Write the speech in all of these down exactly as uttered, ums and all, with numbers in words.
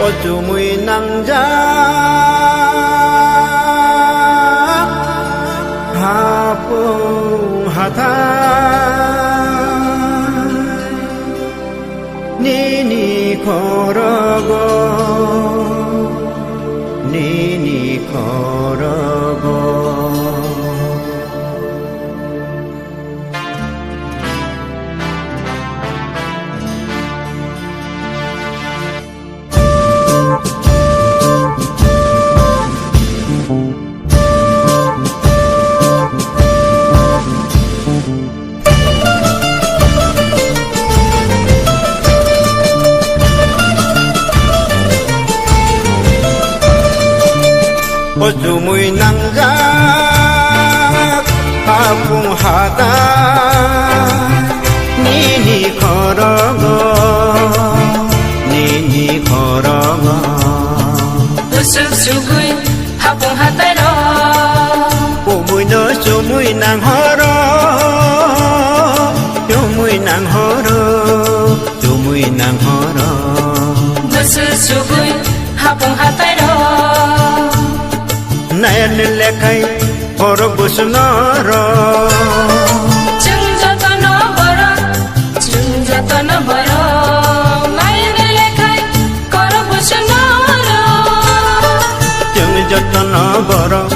O chumui nangjak hapung hathai nini khorogo, nini khorogo. O chumui nangjak hapung hathai nini khorogo, nini khorogo. Bwswk sugwi hapung hathai rok. Kubui no chumui nang horo, chumui nang horo. Chumui nang horo. Bwswk sugwi hapung hathai rok. Nayan lekhai borok bwswk norok. Chwng jotono borok, chwng jotono borok. Nayan lekhai borok bwswk norok. Chwng jotono borok.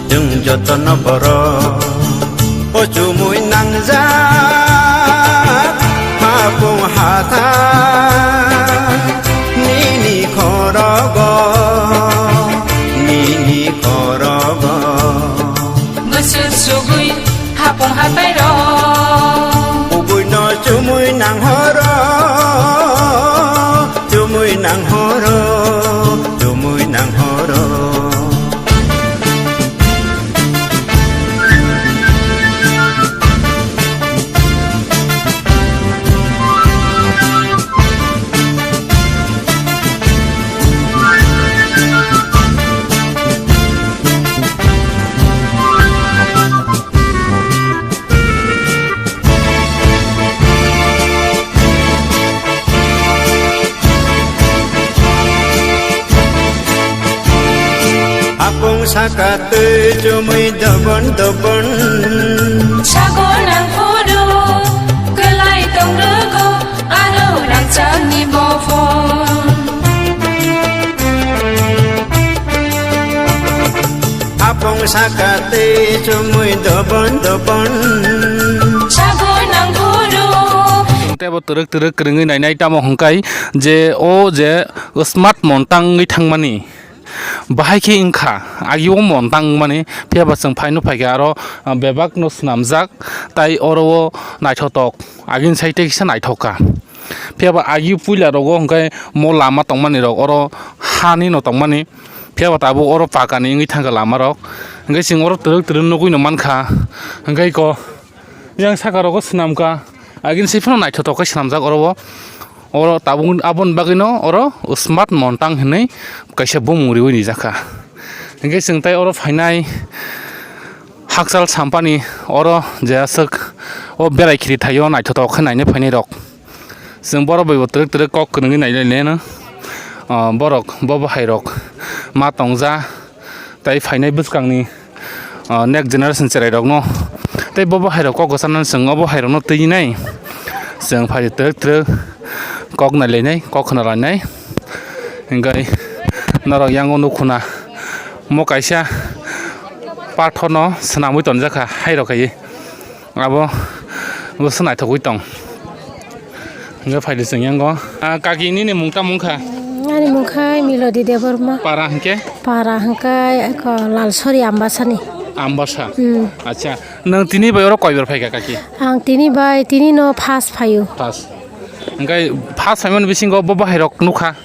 Chwng jotono borok o chumui nangjak hapung hathai nini khorogo, nini khorogo. Bwswk sugwi hapung hathai rok. Kubui no chumui nang horo. Chumui nang horo, chumui nang horo. Hapung saka twi chumui dobon dobon. Sago nang phuru kwlai tong rwgo aro rangchakni bophor. Hapung saka twi chumui dobon dobon. Sago nang phuru. Tei bo twrwk twrwk kwrwngwi nainai tamo hwnkhai je o je smart montang wngwi thangmani. Bahai khe wngkha, agi o montang wngmani, phiya ba chwng phaino phaikha aro, ah, bebak no swnamjak, tai oro o naithotok, agini side kisa naithok kha. Phiya ba agi puila rogo hwnkhe mo lama tongmani rok oro hani no tongmani, phiya ba tabuk oro pakani wngwi thangkha lama rok, hwnkhe chwng oro twrwk twrwk nugwi no mankha, hwnkhe ko yang saka rogo swnamkha, agini side phano naithotok khe swnamjak oro o. Oro tabuk aboni bagwino oro smart montang hinwi kaisa bumung riwi rijak kha. Hwnkhe chwng tai oro phainai hakchal sampani oro je aswk o berai khiri thaio naithotok khe naina phainai rok. Chwng borok bai bo twrwk twrwk kok kwrwngwi nai lai leno. Ah, borok bo bwhai rok ma tongja. Tai phainai bwskangni, ah, next generation cherairokno tei bo bwhairok kok kwcharnani chwng o bwhairokno twinai chwng phai twrwk twrwk kok nailainai, kok khna lainai. Hingkai norok yango nukhuna mo kaisa pathorno swnamwi tonjakha hairok khaiwi. Abo bwswk naithogwi tong. Hwnkhe phaidi chwng yango. Ah, kaki nini mung tamo wngkha? Ani mung kha Milodi Debbarma. Para hwnkhe? Para hwnkhe eko Lalsori Ambasani. Ambasa? Hmm. Acha, nwng tini bai oro koibar phaikha kaki? Ang tini bai, tini no first phaio. First. Hwnkhe first phaimani bisingo bo bwhairok nukha?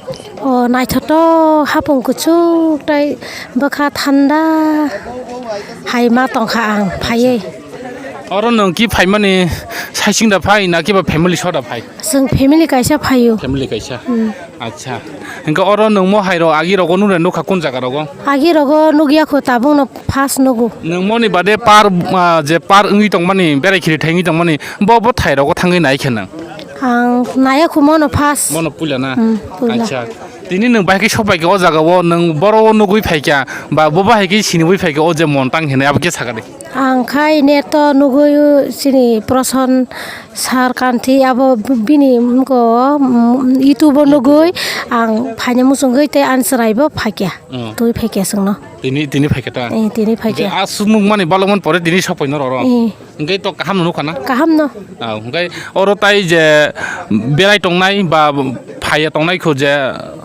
O naithotok hapung kuchuk tai bwkha thanda hai ma tongkha ang phaiwi. Oro nwng ki phaimani saising da phai na kiba family so da phai? Chwng family kaisa phaio. Family kaisa. Hmm. Acha. Hwnkhe oro nwng mo hai rok agi rogo nukle nukha kun jaga rogo? Agi rogo nukya kho tabuk no first nugo. Nwng moni bade par, ah, je par wngwi tongmani berai khiri thai wngwi tongmani bo bo thai rogo thangwi nai khe nwng? Ang naya kho mono first. Mono puila na? Hmm, puila. Acha. Tini nwng bahai khe sopai kha o jaga o, nwng boro o nugwi phai kha, ba bo bahai khe sinigwi phai kha o je Montang hinwi, abo khe sakha di. Ang khai net o nugwi chini Proson sir kanti abo bini mko, mm, YouTube o nugwi ang phaina muchungwi tei ani chwrai bo phai kha. Hmm. Twi phai kha chwngno. Tini, tini phai kha ta? Eh, tini phai kha. Hwnkhe a sumuk mani balokmani pore tini sopai no roro. Eh. Hwnkhe to kaham no nukha na? Kaham no. Ah, hwnkhe oro tai je berai tongnai ba phaiya tongnai kho je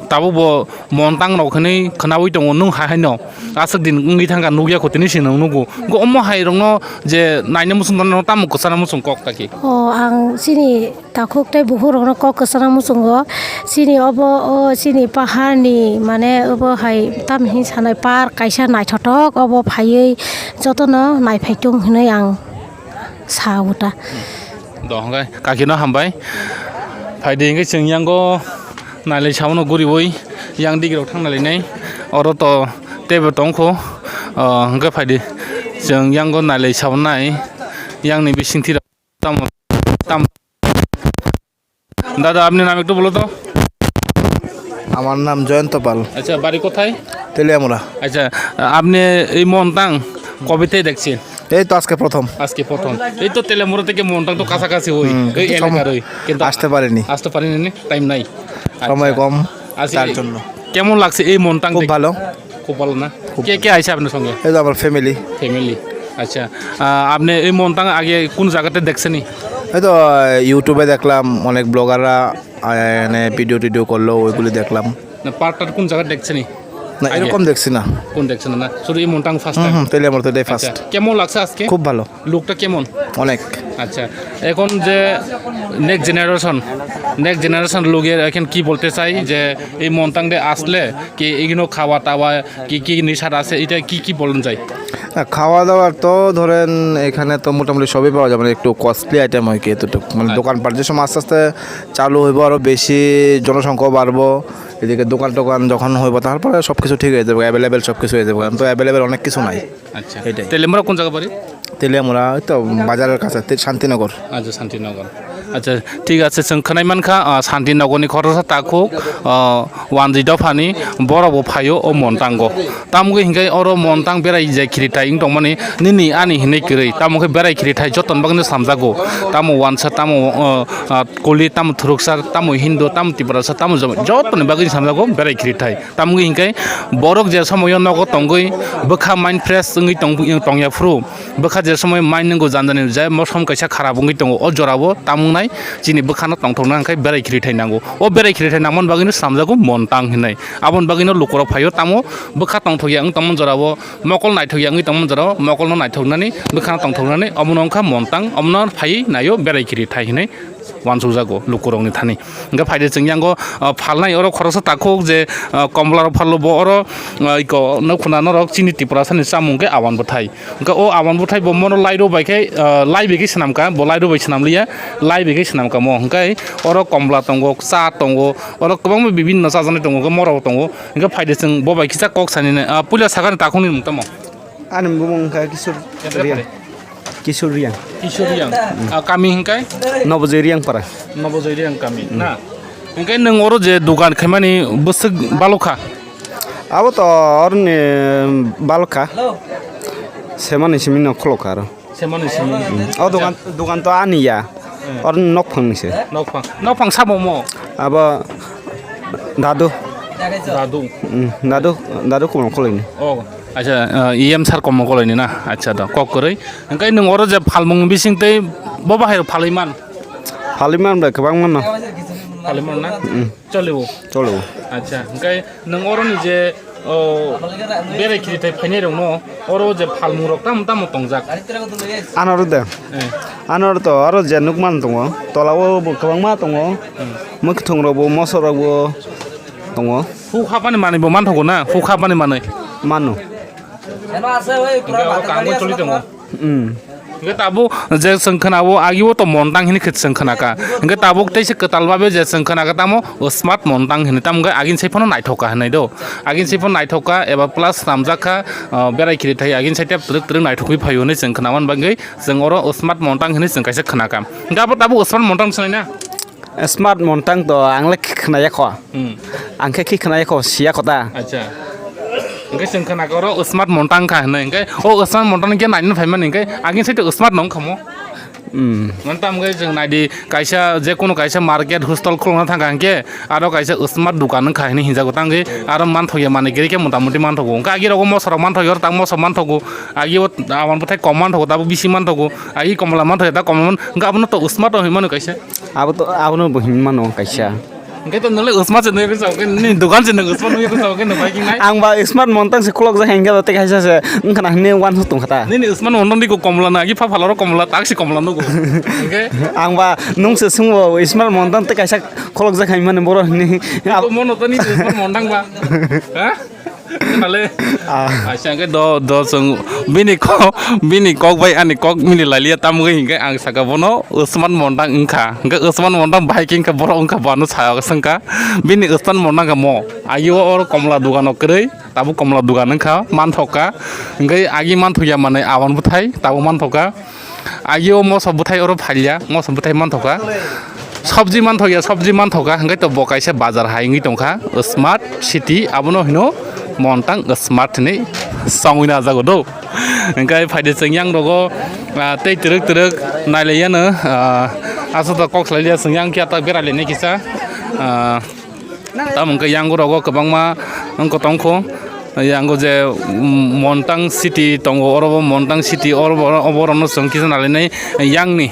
tabuk bo Montang rok hinwi khwnaui tongo nwng hai haino. Aswk din wngwi thangkha nukya kho tini sini nwng nugo. Hwnkhe omo hai rokno je naina muchung tongna tamo kwchana muchung kok ta khe? O ang chini takhuk tei bukhuk rokno kok kwchana muchungo. Chini obo o chini paharni mane obo hai tamni hinwi sanai park kaisa naithothok obo phaiwi jotono naiphai tong hinwi ang sa o ta. Do hwnkhe kakino hambai. Phaidi hwnkhe chwng yango nailai sabono guriwi yang digrok thang nailainai. Oro to teibo tongkho. O hwnkhe phaidi chwng yango nailai sabonai yangni bisingtwi rok tamo tamo. দাদা, আপনি নাম একটু বলো তো। আমার নাম জয়ন্ত পাল। আচ্ছা, বাড়ি কোথায়? তেলিয়ামুড়া। আচ্ছা, আপনি এই মন্তাং কবে থেকে দেখছেন? এই তো আজকে প্রথম। আজকে প্রথম। এই তো তেলিয়ামুড়া থেকে মন্তাং তো কাছাকাছি ওই, হুম, এই কিন্তু সম-, এলাকার ওই। কিন্তু আসতে পারিনি। আসতে পারিনি, টাইম নাই। সময় আচ্ছা। কম, আচ্ছা, তার জন্য। কেমন লাগছে এই মন্তাং খুব দেখে? ভালো। খুব ভালো না? খুব কে ভালো। কে আইছে আপনার সঙ্গে? এই তো আমার ফ্যামিলি। ফ্যামিলি। আচ্ছা, আহ, আপনি এই মন্তাং আগে কোন জায়গাতে দেখছেন? এই তো, আহ, YouTube-এ দেখলাম, অনেক ব্লগাররা, আহ, এনে ভিডিও টিডিও করলো, ওইগুলি দেখলাম। না, পার্কটার কোন জায়গায় দেখছেন? না, আগে? এরকম দেখছি না। কোন দেখছেন না? শুধু এই মন্তাং ফার্স্ট হুম, টাইম? হুম, তেলিয়ামুড়া তো এটাই আচ্ছা, ফার্স্ট। কেমন লাগছে আজকে? খুব ভালো। লোকটা কেমন? অনেক। আচ্ছা, এখন যে নেক্সট জেনারেশন, নেক্সট জেনারেশন লোকের এখন কি বলতে চাই যে এই মন্তাংতে আসলে কি এগুলো খাওয়া দাওয়া কি কি নিষেধ আছে, এটা কি কি বলতে চাই? না, খাওয়া দাওয়ার তো ধরেন এখানে তো মোটামুটি সবই পাওয়া যায়, মানে একটু কস্টলি আইটেম হয় কি এতটুকু, মানে হ্যাঁ। দোকানপাট যে সময় আস্তে আস্তে চালু হইব, আরও বেশি জনসংখ্যা বাড়বো, এদিকে দোকান টোকান যখন হইব তারপরে সব কিছু ঠিক হয়ে যাবে, অ্যাভেলেবেল সব কিছু হয়ে যাবে, কারণ তো অ্যাভেলেবেল অনেক কিছু নাই। আচ্ছা। এটাই। তেলিয়ামুড়া কোন জায়গা বাড়ি? তেলিয়ামুড়া, ওই তো বাজারের কাছে, তে-, শান্তিনগর। আচ্ছা, শান্তিনগর। আচ্ছা, ঠিক আছে, chwng khwnai mankha, ah, Santinagarni khoroksa takhuk, ah, wanjwi dophani borok bo phaio o montango. Tamo wngkha hinkhe oro montang berai je khiritai wng tongmani nini ani hinwi kwrwi. Tamo khe berai khiritai jotoni bagwino samjago. Tamo wansa, tamo, ah, ah, koli, tamo thuruksa, tamo hindu, tamo tiprasa, tamo jotoni bagwino samjago berai khiritai. Tamni hinkhe borok je somoyo nogo tongwi bwkha mind fresh wngwi tong-, tongya phuru, bwkha je somoyo mind nwngo jani jani je mosom kaisa kharap wngwi tongo, o jorao tamwnai chini bwkhano tongthokna hinkhe berai khirithai nango. O berai khirithai nangmani bagwino swnamjago montang hinwi. Aboni bagwino lukurok phaio tamo bwkha tongthokya wng tongmani jorao, mokol naithokya wngwi tongmani jorao mokolno naithoknani, bwkhano tongthoknani omono wngkha montang, omono phaiwi naio berai khirithai hinwi. Uansukjago lukurokni thani. Hingke phaide chwng yango, ah, phalnai oro khoroksa takhuk je, ah, komla rok phalo bo oro, ah, iko nukhuna norok chini Tiprasani chamung khe awan bwthai. Hingke o awan bwthai bo mono lairo bai khe, ah, lai bai khe swnamkha, bo lairo bai swnamliya, lai bai khe swnamkha mo. Hingke oro komla tongo, cha tongo, oro kwbangma bibinno chajaknai tongo, hingke morok tongo. Hingke phaide chwng bo bai kisa kok sanina, ah, puila sakani takhukni mung tamo? Ani bumung wngkha Kishor Riang. Kishor Riang. Kishor Riang. Ah, kami hingkai? Nobojoi Riang para. Nobojoi Riang kami, na? Hingkai nwng oro je dogan khaimani bwswk balokha? Abo to oroni balokha. Semani simi no kholokha aro. Semani simi. O dogan, dogan to ani ya. Oro nokphang ni se. Nokphang. Nokphang sabo mo? Abo dadu. Dadu. Mm, dadu, dadu komo kholoi ni. Oh, acha, uh, E M sir komo kholoi ni na. Acha do, kok kwrwi. Hingkai nwng oro je phalmung bising tei bo bahai phalwi man? Phalwi man bai kwbang mano. Phalwi man na? Mm. Cholibo. Cholibo. Acha, hingkai nwng oro ni je O, berai khirithai phainai rokno oro je phalmung rok tamo tamo tongjak? Ano oro de. Eh. Ano oro to aro je nukman tongo, tola o bo kwbangma tongo. Hmm. Mwkhwthwng rok bo, mosok rok bo tongo. Huk habani manwi bo manthogo na, huk habani manwi. Mano. Hingke oro kangbo choli tongo. Hmm. Hingke tabuk je chwng khwnao, agio to montang hinwi khe chwng khwnakha. Hingke tabuk teisa kwtal babe je chwng khwnakha tamo, o smart montang hinwi. Tamo hingke agini sai phano naithok kha hinwi do. Agini sai phano naithok kha eba plus swnamjak kha, ah, berai khirithai agini sai tep twrwk twrwk naithokgwi phaio hinwi chwng khwnaman bagwi chwng oro o smart montang hinwi chwng kaisa khwnakha. Hingke abo tabuk o smart montang swnaina? Smart montang to ang le khnaya kho. Hmm. Ang khe khi khnaya kho, siya kho ta. Acha. Hingke chwng khna koro smart montang kha hinwi. Hingke o smart montang khe naina phaimani hingke agin side smart nong khamo. Hmm. Mane tamo hingke chwng naidi kaisa je kono kaisa market hostel khulokna thangkha hingke aro kaisa smart dukan wngkha hinwi hinjago tangwi aro manthogo manwi giri khe mota moti manthogo. Hingke agi rogo moso rok manthogo aro tang moso manthogo. Agi o aboni bwthai kom manthogo tabuk bisi manthogo. Agi komla manthogo ta komla man hingke abono to smart hinwi mano kaisa. Abo to, abono bo hinwi mano kaisa. Hingke to nole usma se nui rwchap khe, nini dogan se nung usma nui rwchap khe nung bai khe nai. Ang ba smart montang se khulok jak hingke to tei kaisa se wngkha na hinwi uansuk tong kha ta. Nini usma montang di ko komla na, agi pha phalaro komla, tak se komla nugo. Hingke? Ang ba nung se sungbo smart montang tei kaisa khulok jak hai mani boro hinwi. Ko mono to nini usma montang ba. Ha? Nale. Ah. Aisa hingke do, do chwng bini kok, bini kok bai ani kok mili lailiya tamgwi hingke ang saka bono usman montang wngkha. Hingke usman montang bahai khe hingke borok wngkha bo ano saya swngkha. Bini usman montang kha mo. Ayo oro komla dogano kwrwi, tabuk komla dogan wngkha, manthokka. Hingke agi manthokya manwi aboni bwthai tabuk manthokka. Agio moso bwthai oro phalia, moso bwthai manthoka. Sobji manthoya, sobji manthoka, hingke to bo kaisa bazar hai wngwi tongkha, smart city, abono hino montang smart hinwi songwi na jago do. Hingke phaide chwng yang rogo, ah, tei twrwk twrwk nailaiya no, ah, aswk to kok salaiya chwng yang khe ta berai lainai kisa, ah, Tamo hingke yango rogo kwbangma wngkha tongkho. Yango je, mm, Montang city tongo, oro bo Montang city, oro bo, oborogno chwng kisa nalainai yangni,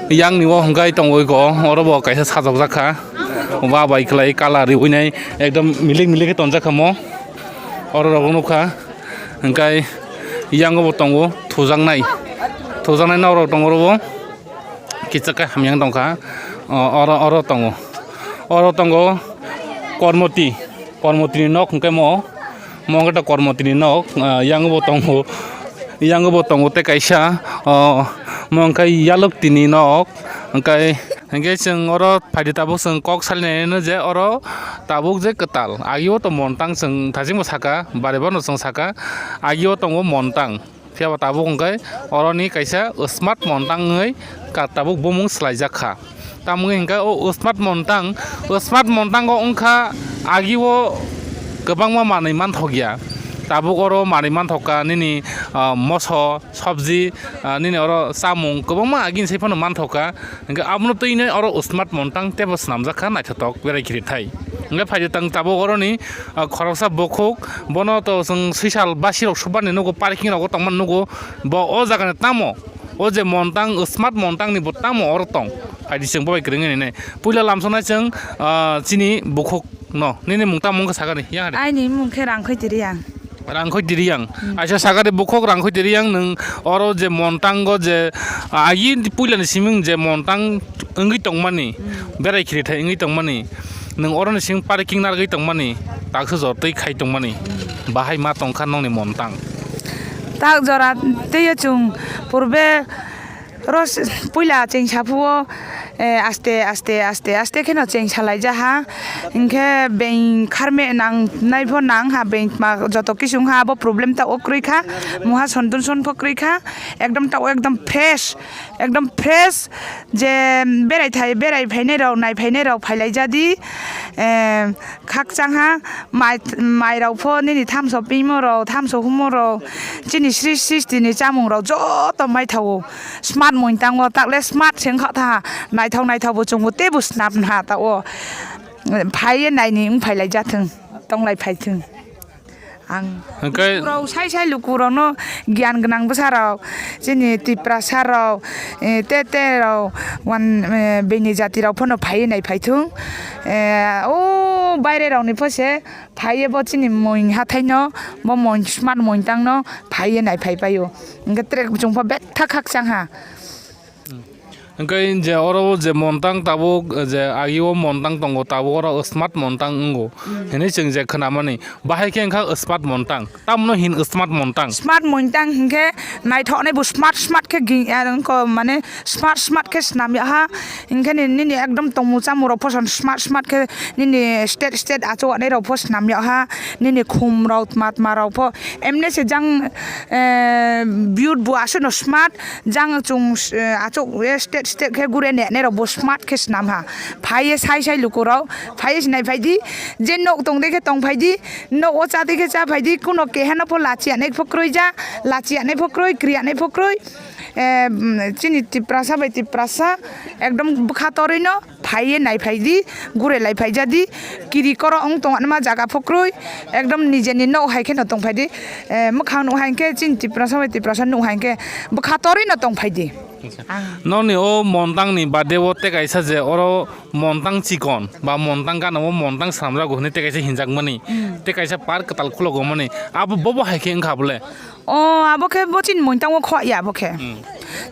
yangni o hingke tongo eko, oro bo kaisa sajokjak kha. Wa bai kwlai colour riwinai ekdom milik milik khe tonjak kha mo. Oro rok nukha hingke yango bo tongo thujaknai, thujaknai norok tongo oro bo. Kichak khe hamya wng tongkha. O, oro, oro tongo. Oro tongo Kormoti. Kormotini nok hwnkhe mo. Mo wngkha Kormotini nok. Ah, yango bo tongo. Yango bo tongo tei kaisa. O, mo wngkha Yaloktini nok. Hwnkhe, hwnkhe chwng oro phaidi tabuk chwng kok salinai no je oro tabuk je kwtal. Agio to Montang chwng thachingbo saka, bari bono chwng saka. Agio tongo Montang. Phiya ba tabuk hwnkhe oroni kaisa smart montang wngwi ka-, tabuk bumung swlaijak kha. Tamo wngwi hwnkhe o smart montang, o smart montango wngkha agio kwbangma manwi manthokya. Tabuk oro manwi manthokka nini, ah, moso, sobji, ah, nini oro chamung kwbangma agini sai phano manthokka. Hingke abono twi nai oro smart montang tebo swnamjak kha naithotok berai khiri thai. Hingke phaidi tang tabuk oroni, ah, khoroksa bukhuk bono to chwng swisal basi rok subani nugo parking rogo tongmani nugo bo o jaga ni tamo o je montang smart montang ni bo tamo oro tong phaidi chwng bo bai kwrwngwi nai puila lamsonai chwng, ah, chini bukhuk no nini mung tamo wngkha sakani yang. Aini mung khe Rangkhoi Tiriang. Rangkhoi Tiriang. Hmm. Aisa sakari bukhuk Rangkhoi Tiriang nwng oro je montango je, ah, agi puilani siming je montang wngwi tongmani, hmm, berai khiri thai wngwi tongmani, nwng oroni sing parking narwgwi tongmani, taksa jor twi khai tongmani, hmm, bahai ma tongkha nokni montang. Tak jora twiyo chwng purbe Oro s-, puila cheng saphuo, eh, aste, aste, aste, aste kheno cheng salai jaha. Hinkhe beng kharme nang nai pho nang ha, beng ma joto kisung ha, abo problem ta o kwrwi kha. Muha sondon son pho kwrwi kha. Ekdom ta o ekdom fresh, ekdom fresh. Je berai thai, berai phainai rok, nai phainai rok phailai jadi. Eh, khakchang ha, mai, mai rok pho nini thamso pingmo rok, thamso humo rok, chini sri-, sristini chamung rok joto mai thago. Smart muintango, takle smart se wngkha tha, naithok naithok bo chwngbo teibo snap wngha ta o. Phaiye naini wng phailai jathwng, tonglai phaithwng. Ang hwnkhe lukurok sai sai lukurokno giyan gwnang bwsarok, chini Tiprasa rok, eh, te te rok, wan, eh, bini jati rok phano phaiye nai phaithwng. Eh, o baire rokni pho se phaiye bo chini moing hathaino, bo moing smart moing tangno phaiye nai phai paio. Hwnkhe tere chwngpha betha khakchang ha. Hwnkhe je oro je montang tabuk je agio montang tongo, tabuk oro smart montang wngo hinwi chwng je khwnamani. Bahai khe wngkha smart montang. Tamno hin smart montang? Smart montang hinkhe naithoknai bo smart smart khe ging, ah, wngkha mane smart smart khe swnam ya ha. Hinkhe ni, nini ekdom tongmung chamung rok phosan smart smart khe nini state state achuk anai rok pho swnam ya ha. Nini khum rok tma tma rok pho emne se jang, eh, beaut bo aswk no smart. Jang chwng, eh, achuk, eh, state Step khe gure ne, ne rok bo smart khe swnam ha. Phai ye sai sai luku rok, phai ye sinai phai di, je nok tong de khe tong phai di, nok o cha de khe cha phai di, kuno keha no pho lachi anai pho kroi ja, lachi anai pho kroi, kri anai pho kroi. Eh, mm, chini Tiprasa bai Tiprasa ekdom bwkha torwi no phai ye nai phai di, gure lai phai ja di, kiri koro wng tong anma jaga pho kroi, ekdom nijeni nok hai khe no tong phai di. Eh, mwkhang nuk hai khe chini Tiprasa bai Tiprasa nuk hai khe bwkha torwi no tong phai di. Ang. Nokni o montang ni bade o tei kaisa je oro montang chikon ba montang gana o montang swnamjago hinui tei kaisa hinjakmani, hmm, tei kaisa park kwtal khulogomani, abo bobo hai khe wngkha bole? O, abo khe bo chini montang o khok ya abo khe. Hmm.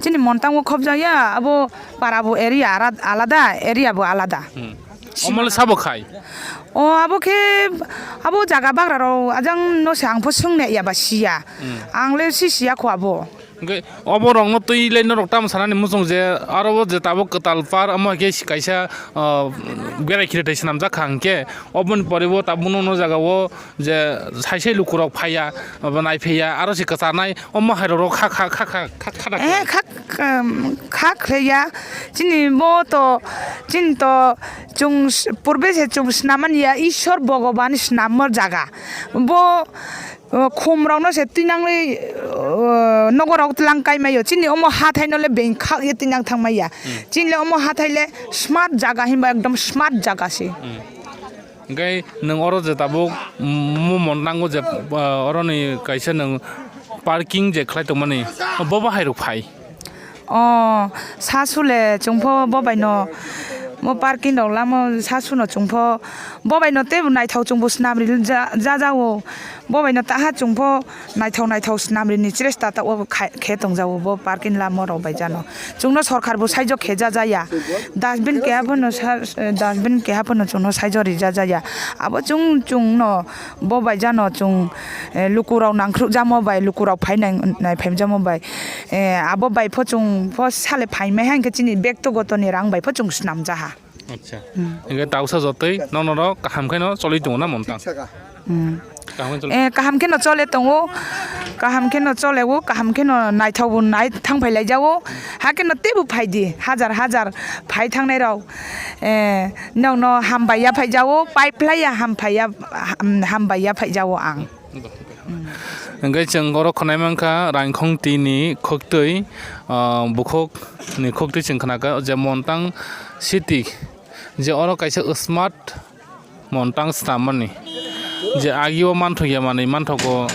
Chini montang o khobjak ya, abo para bo area ara-, alada, area bo alada. Hmm. Omo le sabo khai? O, abo khe, abo jaga bagra rok ajang no se ang pho swng ne ya ba siya. Hmm. Ang le si siya kho abo. Hwnkhe obo rokno twi le norok tamo sanani muchung je aro o je tabuk kwtal par omo hai khe kaisa, ah, berai khiri thai swnamjak kha hwnkhe oboni pore bo tabuk no, no jaga o je sai sai lukurok phaiya, abo naiphaiya aro se kwcharnai omo hai rok kha, kha, kha, kha, kha, kha, kha. Eh, kha, um, kha khlaiya. Chini bo to, chini to chung s-, purbe se chung swnamani ya, Ishwar Bhogoban swnammo jaga. Bo O, khum rokno se twinangwi, o, nogo rok tlang kai maio. Chini omo hathai no le beng khak ye twinang thang maya. Hmm. Chini le omo hathai le smart jaga hinba ekdom smart jaga se. Hmm. Hwnkhe nwng oro je tabuk, mm, mo mon nango je, ah, oroni kaisa nwng parking je khlai tongmani, bo bo hai rok phai. O, sasu le chwng pho bo bai no, mo parking rok lamo sasu no chwng pho bo bai no tei bo naithok chwng bo swnam ri ja, ja, ja o. Bo bai no taha chwng pho naithok, naithok swnam ri ni chesta ta o khai, khe tong ja o bo parking lamo rok bai jano. Chwng no sorkar bo saijo khe ja, ja ya. Dustbin keha pho no sa, dustbin keha pho no chwng no saijo ri ja, ja ya. Abo chwng, chwng no bo bai jano chwng, eh, luku rok nangkhruk jamo bai, luku rok phai nai, nai phai jamo bai. Eh, abo bai pho chwng pho sale phai mai ha, hwnkhe chini bektogoto ni rang bai pho chwng swnam ja ha. Acha. Hmm. Hwnkhe tausa jotoi nono rok kaham khe no choli tongo na montang? Hmm. Kaham khe choli. Eh, kaham khe no chole tongo, kaham khe no chole o, kaham khe no naithok bo nai thang phai lai ja o, hakhe no teibo phai di, hajar hajar phai thang nai rok, eh, nokno hambai ya phai ja o, pai phlai ya ham phai ya, ham, hambai ya phai ja o ang. Hwnkhe chwng oro khwnai mankha Rangkhong T ni khoktwi, ah, bukhuk ni khoktwi chwng khna kha je Montang city, je oro kaisa smart Montang swnam mani, je agi o manthok ya manwi manthogo,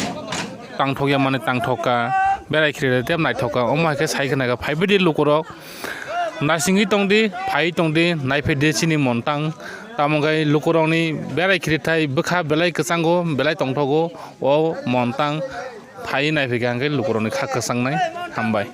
tangthok ya manwi tangthok kha, berai khiri tei naithok kha, omo hai khe sai khna kha, phai bidi lukurok. Naisingwi tongdi, phai tongdi, naiphai di chini Montang. Tamo khe lukurokni berai khirithai bwkha belai kwchango, belai tongthogo o Montang. Phai naiphai kha hwnkhe lukurokni kha kwchangnai. Hambai.